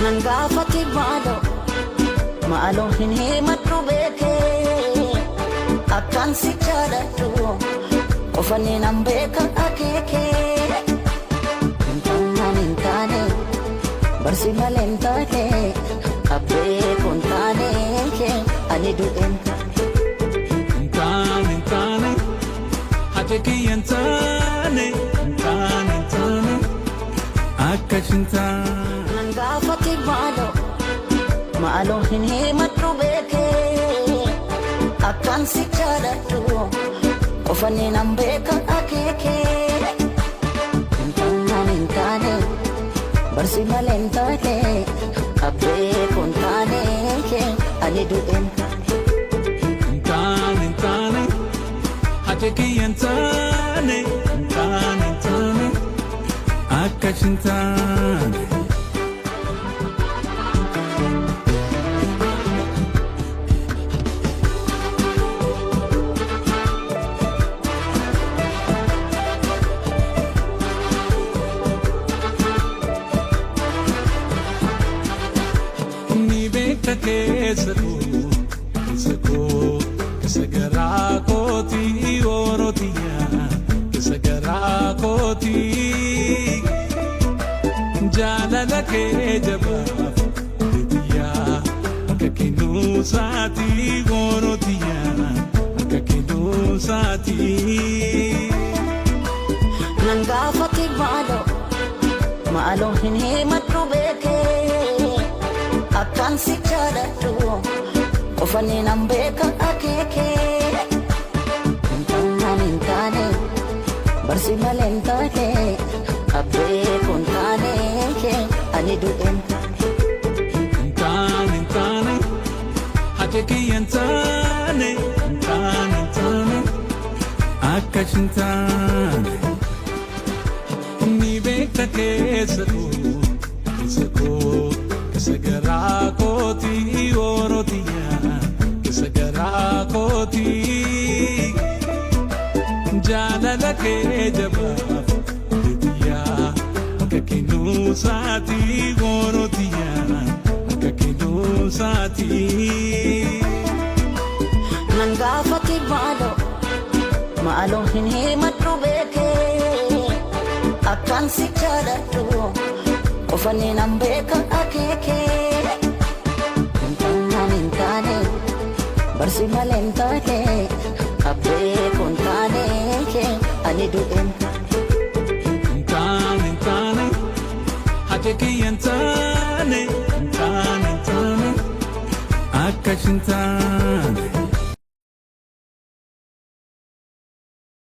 Nan gaafate maaloo maaloo hin himadhu beekee akkaan si jaaladhu qofani nan beeka akeekee. Hin taane hin taane barsi malee hin taane abbee kun taane ani du'een. Hin taane hin taane haja kiyya hin taane hin taane hin taane akkas hin taane. Nan gaafate maaloo maaloo hin himadhu beekee akkaan si jaaladhu qofani nan beeka akeekee. Hin taane hin taane barsi malee hin taane abbee kun taane ani du'een. Hin taane hin taane haja kiyya hin taane hin taane hin taane akkas hin taane. Ni beekta keessa koo keessa koo keessa garaa kooti orootiyaa keessa garaa kooti jaalala kee jabaaf beektiyaa akka kennuusaati orootiyaa akka kennuusaati. Nan gaafate maaloo maaloo hin himadhu beekee akkaan si jaaladhu qofani nan beeka akeekee. Hin taane hin taane barsi malee hin taane abbee kun taane ani du'een. Hin taane hin taane haja kiyya hin taane hin taane hin taane akkas hin taane. Ni beekta keessa koo keessa koo keessa garaa kooti orootiyaa keessa garaa kooti jaalala kee jabaaf beektiyaa akka kennuusaati orootiyaa akka kennuusaati. Nan gaafate maaloo maaloo hin himadhu beekee akkaan si jaaladhu qofani nan beeka akeekee. Hin taane hin taane barsi malee hin taane abbee kun taane ani du'een. Hin taane hin taane haja kiyya hin taane hin taane hin taane akkas hin taane.